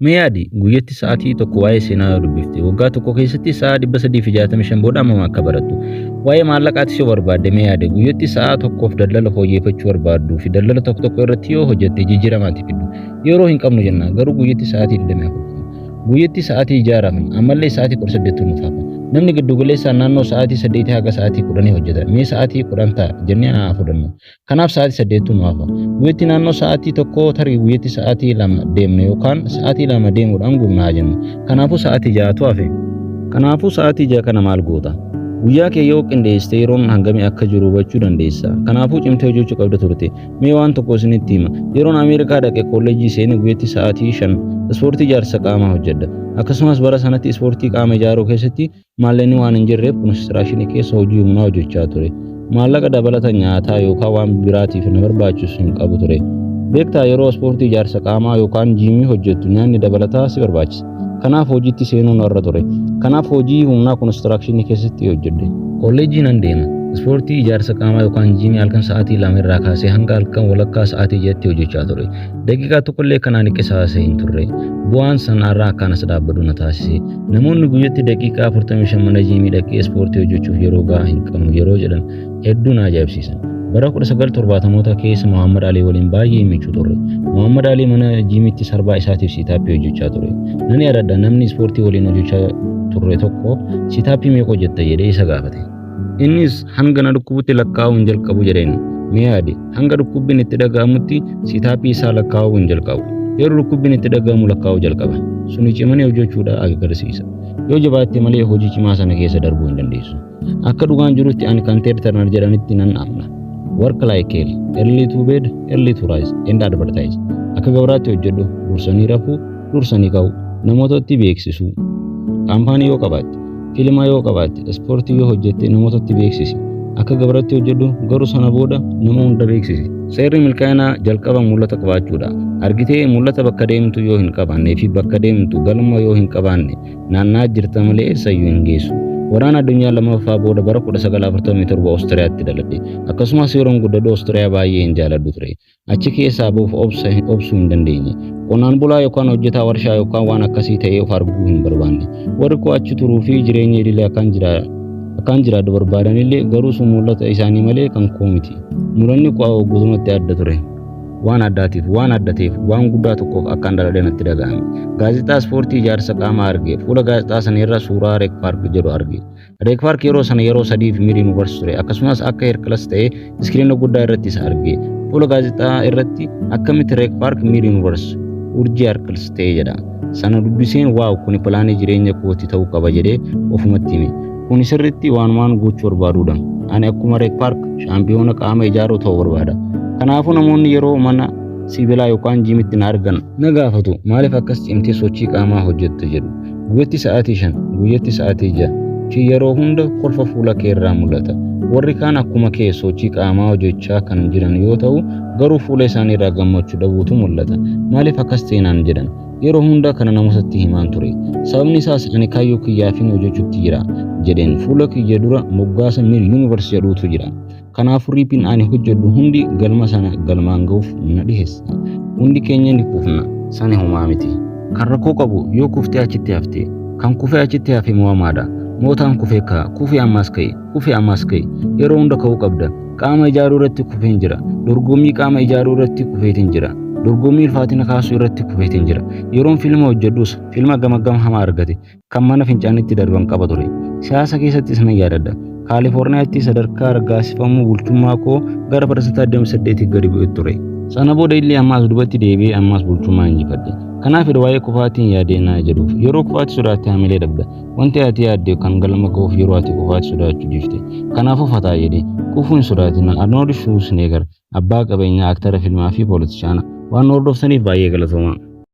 Mee yaadi, guyyatti sa'aatii tokko waa'ee seenaa yoo dubbifte, waggaa tokko keessatti sa'a 365 booda hammam akka barattu. Waa'ee maallaqaatis yoo barbaadde, mee yaadi, guyyatti sa'a tokkoof daldala fooyyeffachuu barbaadduu fi daldala tokko tokko irratti yoo hojjette jijjiirama ati fiddu. Yeroo hin qabnu jenna, garuu guyyatti sa'aatii 24 qabna. Guyyatti sa'aatii 6 rafna, ammallee sa'aatii 18tu nuuf hafa. Namni giddu galeessaan naannoo sa'aatii 8 haga sa'aatii 10 hojjeta. Mee sa'aatii 10 ta'a jennee haa fudhannu. Kanaaf sa'aatii 8tu nu hafa. Guyyatti naannoo sa'aatii 1, tarii guyyatti sa'aatii 2 deemna yookaan sa'aatii 2 deemuudhaan gubna haa jennu. Kanaafuu sa'aatii 6tu hafe. Kanaafuu sa'aatii 6 kana maal goota? Guyyaa kee yoo qindeessite yeroon hangamii akka jiru hubachuu dandeessa. Kanaafuu cimtee hojjechuu qabda turte. Mee waan tokko isinitti hima. Yeroon Ameerikaa dhaqe kolleejjii seene guyyatti sa'aatii 5 ispoortii ijaarsa qaamaa hojjedha. Akkasumas bara sanatti ispoortii qaama ijaaruu keessatti maallaqni waan hin jirreef konistiraakshinii keessa hojii humnaa hojjechaa ture. Maallaqa dabalata nyaataa yookaan waan biraatiif na barbaachisu hin qabu ture. Beektaa, yeroo ispoortii ijaarsa qaamaa yookaan jiimii hojjettu nyaanni dabalataa si barbaachisa. Kanaaf hojiitti seenuu narra ture. Kanaaf hojii humnaa konistiraakshinii keessatti hojjedhe. Kolleejjii nan deema. Ispoortii ijaarsa qaamaa yookaan jiimii halkan sa'aatii 2 irraa kaasee hanga halkan walakkaa sa'aatii 6tti hojjechaa ture. Daqiiqaa tokkollee kan ani qisaase hin turre. Bu'aan sana har'a akkaan as dhaabbadhu na taasise. Namoonni guyyatti daqiiqaa 45 mana jiimii dhaqee ispoortii hojjechuuf yeroo gahaa hin qabnu yeroo jedhan hedduu na ajaa'ibsiisan. Bara 1970moota keessa Muhammad Alii waliin baay'ee michuu turre. Muhammad Alii mana jiimiitti sarbaa isaatiif siitaappii hojjechaa ture. Nan yaadadha, namni ispoortii waliin hojjechaa turre tokko siitaappii meeqa hojjetta jedhee isa gaafate. Innis hanga na dhukkubutti lakkaa'uu hin jalqabu jedheen. Mee yaadi, hanga dhukkubbiin itti dhaga'amutti siitaappii isaa lakkaa'uu hin jalqabu. Yeroo dhukkubbiin itti dhaga'amu lakkaa'uu jalqaba. Suni cimanii hojjechuudha agarsiisa. Yoo jabaatte malee hojii cimaa sana keessa darbuu hin dandeessu. Akka dhugaan jirutti ani kan Ted Turner jedhanitti nan amana. "Work like hell, early to bed, early to rise and advertise." Akka gabraatti hojjedhu, dursanii rafuu, dursanii ka'uu, namootatti beeksisuu. Kaampaanii yoo qabaatte, filma yoo qabaatte, ispoortii yoo hojjette namootatti beeksisi. Akka gabratti hojjedhu, garuu sana booda nama hunda beeksisi. Seerri milkaa'inaa jalqaba mul'ata qabaachuudha. Argitee, mul'ata bakka deemtu yoo hin qabaannee fi bakka deemtu galma yoo hin qabaanne naanna'aa jirta malee eessayyuu hin geessu. Waraana addunyaa lammaffaa booda bara 1947 Oostiriyaatti dhaladhe. Akkasumas yeroon guddadhu Oostiriyaa baay'ee hin jaaladhu ture. Achi keessaa ba'uuf obsa obsuu hin dandeenye. Qonnaan bulaa yookaan hojjetaa warshaa yookaan waan akkasii ta'ee of arguu hin barbaanne. Warri koo achi turuu fi jireenya idilee akkaan jiraadhu barbaadanillee, garuu sun mul'ata isaanii malee kan koo miti. Mul'anni koo guutumatti adda ture. Waan addaatiif, waan adda ta'eef, waan guddaa tokkoof akkaan dhaladhe natti dhaga'ame. Gaazexaa ispoortii ijaarsa qaamaa arge. Fuula gaazexaa sana irra suuraa Reg Park jedhu arge. Reg Park yeroo sana yeroo sadiif Miss Universe ture. Akkasumas akka Hercules ta'ee iskiriina guddaa irratti isa arge. Fuula gaazexaa irratti akkamitti Reg Park Miss Universe urjii Hercules ta'e jedha. Sana dubbiseen, "Wow, kuni pilaanii jireenya kooti ta'uu qaba" jedhee ofumatti hime. Kuni sirriitti waanumaan gochuu barbaadudha. Ani akkuma Reg Park shaampiyoona qaama ijaaruu ta'uu barbaada. Kanaafuu namoonni yeroo mana sibiilaa yookaan jiimitti na argan na gaafatu, "Maaliif akkas cimtee sochii qaamaa hojjetta?" jedhu. Guyyatti sa'aatii 5, guyyatti sa'aatii 6 fi yeroo hunda kolfa fuula kee irraa mul'ata. Warri kaan akkuma kee sochii qaamaa hojjechaa kan jiran yoo ta'u, garuu fuula isaanii irraa gammachuu dhabuutu mul'ata. "Maaliif akkas ta'e?" naan jedhan. Yeroo hunda kana namootatti himaan ture. Sababni isaas ani kaayyoo kiyyaafin hojjechuutti jira jedheen. Fuula kiyya dura moggaasa Miss Universe jedhutu jira. Kanaafuu repiin ani hojjedhu hundi galma sana galmaan ga'uuf na dhiheessa. Hundi keenya ni kufna, sani homaa miti. Kan rakkoo qabu yoo kuftee achitti hafte, kan kufee achitti hafe mo'amaadha. Mootaan kufee ka'a, kufee ammas ka'e, kufee ammas ka'e. Yeroo hunda ka'uu qabda. Qaama ijaaruu irratti kufeen jira. Dorgommii qaama ijaaruu irratti kufeetiin jira. Dorgommii ulfaatina kaasuu irratti kufeetiin jira. Yeroon filma hojjedhus filma gama hamaa argate kan mana fincaanitti darban qaba ture. Siyaasa keessattis nan yaadadha. Kaalifoorniyaatti sadarkaa raggaasifamuu bulchummaa koo gara 28% gadi bu'ee ture. Sana booda illee ammaas dubatti deebi'ee ammaas bulchummaa injifadhe. Kanaaf waa'ee kufaatiin yaadee naa jedhuuf, yeroo kufaatii sodaatte hamilee dhabda. Wanti ati yaadde kan galma ga'uuf yeroo ati kufaatii sodaachuu dhiifte. Kanaafuu fataa jedhe. Kufuu hin sodaatina. Arnold Schwarzenegger, abbaa qabeenyaa, aktara filmaa fi pooletishaana. Waan hordoftaniif baay'ee galatoomaa.